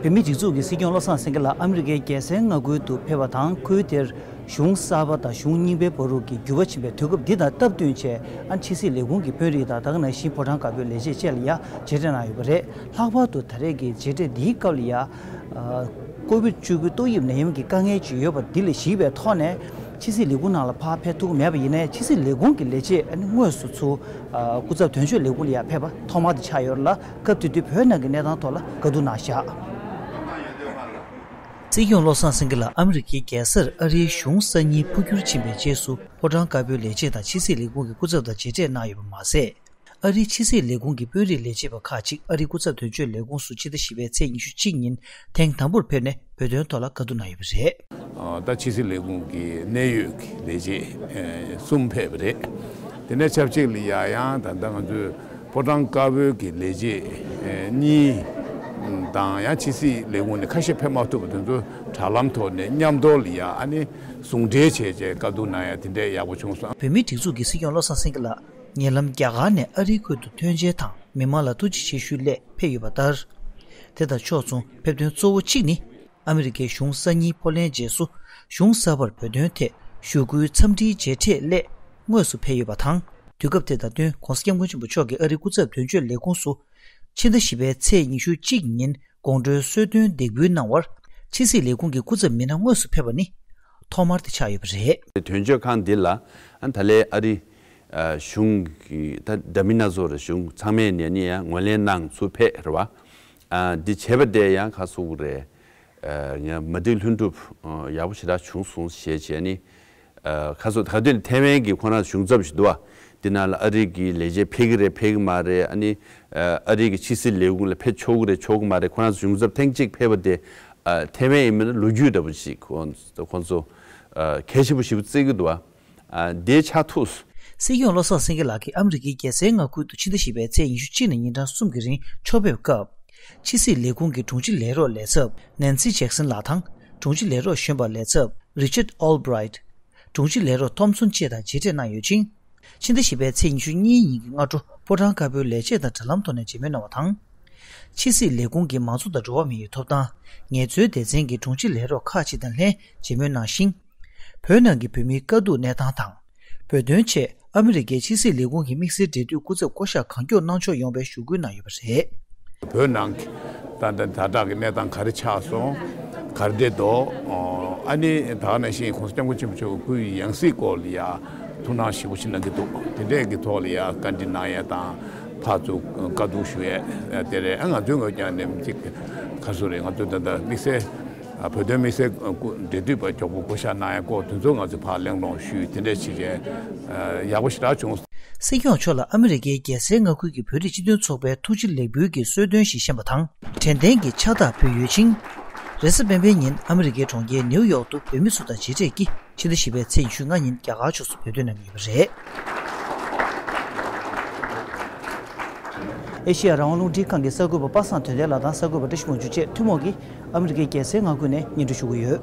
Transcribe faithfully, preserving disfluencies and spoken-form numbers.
བོད་མིའི་སྒྲིག་འཛུགས་ཀྱི་སྲིད་སྐྱོང་བློ་བཟང་སེང་གེ་ལགས་ཨ་མི་རི་ཀའི་རྒྱལ་སའི་མངའ་ཁུལ་དུ་ཕེབས་པ་དང་། ཁུལ་དེར་གཞུང་གསར་པ་དང་གཞུང་རྙིང་པའི་བར་དུ་གི་འགྱུར་བ་ཕྱིན་པའི་དུས་སྐབས་འདི་དང་སྟབས་བསྟུན་བྱས། ཨ་ཕྱི་སྲིད་ལས་ཁུངས་ཀྱི་དཔོན་རིགས་དང་། ད་ག་ནང་བཞིན་ཕོ་བྲང་དཀར་པོའི་ལས་བྱེད་བཅས་ལ་ཡང་མཇལ་འཕྲད་གནང་ཡོད་པ་རེད། ལྷག་པར་དུ་ད་རེས་ཀྱི་མཇལ་འཕྲད་འདིའི་སྐབས་ལ་ཡང་ཀོ་བིད་བཅུ་དགུ་ཏོག་དབྱིབས་ནད་ཡམས་ཀྱི་དཀའ་ངལ་ཅིག་ཡོད་པ་འདི་ལ་གཞིགས་པའི་ཐོག་ནས། ཕྱི་སྲིད་ལས་ཁུངས་ནང་ལ་ཕར་ཕེབས་ཐུབ་ཀྱི་མེད་པ་ཡིན་ནའི། ཕྱི་སྲིད་ལས་ཁུངས་ཀྱི་ལས་བྱེད་ཨ་ནི་དངོས་སུ་ཚུར་སྐུ་ཚབ་དོན་གཅོད་ལས་ཁུངས་ལ་ཡང་ཕེབས་པ་ཐོག་མ་དེ་ཆགས་ཡོད་ལ། སྐབས་དེ་དུས་བོད་ནང་གི་གནས་སྟངས་ཐོག་ལ་བཀའ་བསྡུར་གནང་བཞག་སྲིད་སྐྱོང་བློ་བཟང་སེང་གེ་ལགས་ཨ་མི་རི་ཀའི་རྒྱལ་སར་ཨ་རིའི་གཞུང་གསར་རྙིང་འཕོ་འགྱུར་ཕྱིན་པའི་རྗེས་སུ། ཕོ་བྲང་དཀར་པོའི་ལས་བྱེད་དང་ཕྱི་སྲིད་ལས་ཁུངས་ཀྱི་སྐུ་ཚབ་དང་མཇལ་འཕྲད་གནང་ཡོད་པ་མ་ཟད། ཨ་རིའི་ཕྱི་སྲིད་ལས་ཁུངས་ཀྱི་དཔོན་རིགས་ལས་བྱེད་པ་ཁག་ཅིག་ཨ་རིའི་སྐུ་ཚབ་དོན་གཅོད་ལས་ཁུངས་སུ་ཕྱི་ཟླ་བཞི་པའི་ཚེས་ཉི་ཤུ་གཅིག་ཉིན་ཐེངས་དང་པོར་ཕེབས་ནས་བོད་དོན་ཐོག་ལ་བཀའ་བསྡུར་གནང་ཡོད་པ་རེད། ད་ཕྱི་སྲིད་ལས་ཁུངས་ཀྱི་གནད་ཡོད་ཀྱི་ལས་བྱེད་གསུམ་ཕེབས་པ་རེད། དེ་ནས་ཆབས་ཅིག་ལ་ཡ་ཡང་ད་ལྟ་ང་ཚོས་ཕོ་བྲང་དཀར་པོའི་གི་ལས་བྱེད་གཉིས་དང་། ཡང་ཕྱི་སྲིད་ལས་ཁུངས་ནས་ཁ་ཤས་ཕེབས་མ་ཐུབ་པ་དེ་ཚོ་དྲ་ལམ་ཐོག་ནས་མཉམ་དུ་ལ་ཡ་ཨ་ནི་ཟུང་འབྲེལ་བྱས་བྱས་བཀའ་བསྡུར་གནང་ཡ་དེ་འདྲས་ཡག་པོ་བྱུང་སོང་། བོད་མིའི་སྒྲིག་འཛུགས་ཀྱི་སྲིད་སྐྱོང་བློ་བཟང་སེང་གེ་ལགས་ཉེ་ལམ་རྒྱ་གར་ནས་ཨ་རིའི་ཁུལ་དུ་ཐོན་མཇལ་དང་མི་མང་ལ་ཐུགས་རྗེ་ཆེ་ཞུ་སླད་ཕེབས་ཡོད་པ་ལྟར། དེ་དང་ཕྱོགས་མཚུངས་ཕེབས་དོན་གཙོ་བོ་གཅིག་ནི། ཨ་མི་རི་ཀའི་གཞུང་གསར་རྙིང་འཕོ་ལེན་རྗེས་སུ། གཞུང་གསར་པར་བོད་དོན་ཐད་ཞུ་སྐུལ་འཚམས་འདྲིའི་མཇལ་འཕྲད་སླད་དངོས་སུ་ཕེབས་ཡོད་པ་དང་། དུས་སྐབས་དེ་དང་བསྟུན་༧གོང་ས་༧སྐྱབས་མགོན་ཆེན་པོ་མཆོག་གིས་ཨ་རིའི་སྐུ་ཚབ་དོན་གཅོད་ལས་ཁུངས་སུ། ཕྱི་ཟླ་བཞི་པའི་ཚེས་ཉི་ཤུ་གཅིག་ཉིན་དགོང་དྲོའི་གསོལ་སྟོན་འདེགས་འབུལ་གནང་བར། ཕྱི་སྲིད་ལས་ཁུངས་ཀྱི་སྐུ་ཚབ་མི་སྣ་དངོས་སུ་ཕེབས་པ་ནི་ཐོག་མར་དེ་ཆགས་ཡོད་པ་རེད། དོན་གཅོད་ཁང་འདི་ལ་ཨ་ད་ལན་ཨ་རི་ཨ་གཞུང་གི་ད་འདྲ་མིན་སྣ་ཚོགས་རེད། གཞུང་ཚང་མས་ནས་ནི་ཡང་ངོས་ལེན་གནང་ཚུར་ཕེབས་རེད་བ། ཨ་འདི་བྱས་པ་དེ་ཡང་ཁ་སུ་རེད། ཨ་ཡང་མ་འགྲིག་ལྷུན་གྲུབ་ཨ་ཡག་པོ་ཞེ་དྲག་བྱུང་སོང་ཞེས་བྱས་ནི། ཨ་ཁ་སོ་ག་དུས་ནས་ཐེ་ཝན་གྱི་ཁོ་རང་གཞུང་ཚབ་ཞིག་འདུག་བ། འདི་ནང་ལ་ཨ་རི་གི་ལས་བྱེད་ཕེབས་ཀྱི་རེད་ཕེབས་ཀྱི་མ་རེད། ཨ་ནི་ཨ་རི་གི་ཕྱི་སྲིད་ལས་ཁུངས་ལ་ཕེབས་ཆོག་གི་རེད་ཆོག་གི་མ་རེད། ཁོ་རང་གཞུང་ཚབ་ཐེངས་གཅིག་ཕེབས་པ་དེ་ཨ་ཐེ་ཝན་ཡིན་མིན་ལོ་རྒྱུས་འདྲ་པོ་ཞིག་ཁོ་ཁོ་ཚོ་ཨ་གལ་ཆེན་པོ་ཞེ་པོ་བརྩི་གི་འདུག་བ། ཨ་དེ་ཆགས་ཐུབ། སྲིད་སྐྱོང་བློ་བཟང་སེང་གེ་ལགས་ཀྱིས་ཨ་མི་རི་ཀའི་རྒྱལ་སའི་མངའ་ཁུལ་དུ་ཕྱི་ཟླ་བཞི་པའི་ཚེས་ཉི་ཤུ་གཅིག་ནས་ཉིན་གྲངས་གསུམ་གྱི་རིང་ཕྱོགས་ཕེབས་སྐབས། ཕྱི་སྲིད་ལས་ཁུངས་ཀྱི་དྲུང་ཆེ་ལས་རོགས་ལས་ཚབ་ནན་སི་ཇེག་སན་ལགས་དང་། དྲུང་ཆེ་ལས་རོགས་གཞོན་པ་ལས་ཚབ་རི་ཅར་ཨོལ་བྷི་རའིཊ། དྲུང་ཆེ་ལས་རོགས་ཐོམ་སོན་བཅས་དང་མཇལ་འཕྲད་གནང་ཡོད་ཅིང་། ཕྱི་ཟླ་བཞི་པའི་ཚེས་ཉི་ཤུ་གཉིས་ཉིན་གྱི་སྔ་དྲོ་ཕོ་བྲང་དཀར་པོའི་ལས་བྱེད་དང་དྲ་ལམ་ཐོག་ནས་མཇལ་མོལ་གནང་བ་དང་། ཕྱི་སྲིད་ལས་ཁུངས་ཀྱི་མང་གཙོ་དང་འགྲོ་བ་མིའི་ཐོབ་ཐང་ངལ་རྩོལ་སྡེ་ཚན་གྱི་དྲུང་ཆེ་ལས་རོགས་ཁག་ཅིག་དང་ལྷན་མཇལ་མོལ་གནང་ཞིང་། བོད་ནང་གི་བོད་མིའི་དཀའ་སྡུག་གནས་སྟངས་དང་། བོད་དོན་ཆེད་ཨ་མི་རི་ཀའི་ཕྱི་སྲིད་ལས་ཁུངས་ཀྱི་དམིགས་བསལ་འབྲེལ་མཐུད་སྐུ་ཚབ་བསྐོ་གཞག་གང་མགྱོགས་གནང་ཕྱོགས་ཡོང་བའི་ཞུ་སྐུལ་གནང་ཡོད་པ་རེད། བོད་ནང་གི་ད་ལྟ་ད་ལྟ་གི་གནས་སྟངས་ག་རེ་ཆགས་སོང་། ག་རེ་བསྡད་འདུག་ཨ་ནི་ད་ག་ནང་བཞིན་༧གོང་ས་༧སྐྱབས་མགོན་ཆེན་པོ་མཆོག་གི་སྐུའི་ཡང་སྲིད་སྐོར་ལ་ཡ་ཐུགས་སྣང་ཞེ་པོ་ཞིག་གནང་གི་འདུག་དེ་འདྲས་ཀྱི་ཐོག་ལ་ཡ་བཀའ་འདྲི་གནང་ཡས་དང་ཕར་ཚུར་བཀའ་བསྡུར་ཞུ་ཡས་དེ་རེད། ཨ་ང་ཚོའི་ངོས་ཀྱང་ནས་ཅིག་ག་སུ་རེད། ང་ཚོ་ད་ལྟ་དམིགས་བསལ་བོད་དོན་དམིགས་བསལ་འབྲེལ་མཐུད་པ་མགྱོགས་པོ་བསྐོ་གཞག་གནང་ཡས་སྐོར་དེ་ཚོ་ང་ཚོས་ཕར་གླེང་སློང་ཞུས། དེ་འདྲས་བྱས་བྱས་ཡག་པོ་ཞེ་དྲག་བྱུང་། སྲིད་སྐྱོང་མཆོག་ལ་ཨ་མི་རི་ཀའི་རྒྱལ་སའི་མངའ་ཁུལ་གྱི་བོད་རིགས་སྤྱི་མཐུན་ཚོགས་པའི་ཐུགས་རྗེ་ལེགས་འབུལ་གྱི་གསོལ་སྟོན་ཞིག་བཞེངས་པ་དང་། དྲན་རྟེན་གྱི་ཕྱག་རྟགས་ཕུལ་ཡོད་ཅིང་། རེས་གཟའ་སྤེན་པའི་ཉིན་ཨ་མི་རི་ཀའི་གྲོང་ཁྱེར་ནེའུ་ཡོག་ཏུ་བོད་མི་ཚོ་དང་མཇལ་འཕྲད་ཀྱིས་ཕྱི་ཟླ་བཞི་པའི་ཚེས་ཉི་ཤུ་ལྔ་ཉིན་རྒྱ་གར་ཕྱོགས་སུ་བོད་དོན་གནང་གི་ཡོད་པ་རེད། ཨེ་ཤེ་ཡ་རང་དབང་རླུང་འཕྲིན་ཁང་གི་གསར་འགོད་པ་པ་སངས་དོན་ལྡན་ལགས་དང་གསར་འགོད་པ་བཀྲ་ཤིས་དབང་ཕྱུག་བཅས་ཐུན་མོང་གིས་ཨ་མི་རི་ཀའི་རྒྱལ་སའི་མངའ་ཁུལ་ནས་སྙན་སྒྲོན་ཞུ་གི་ཡོད།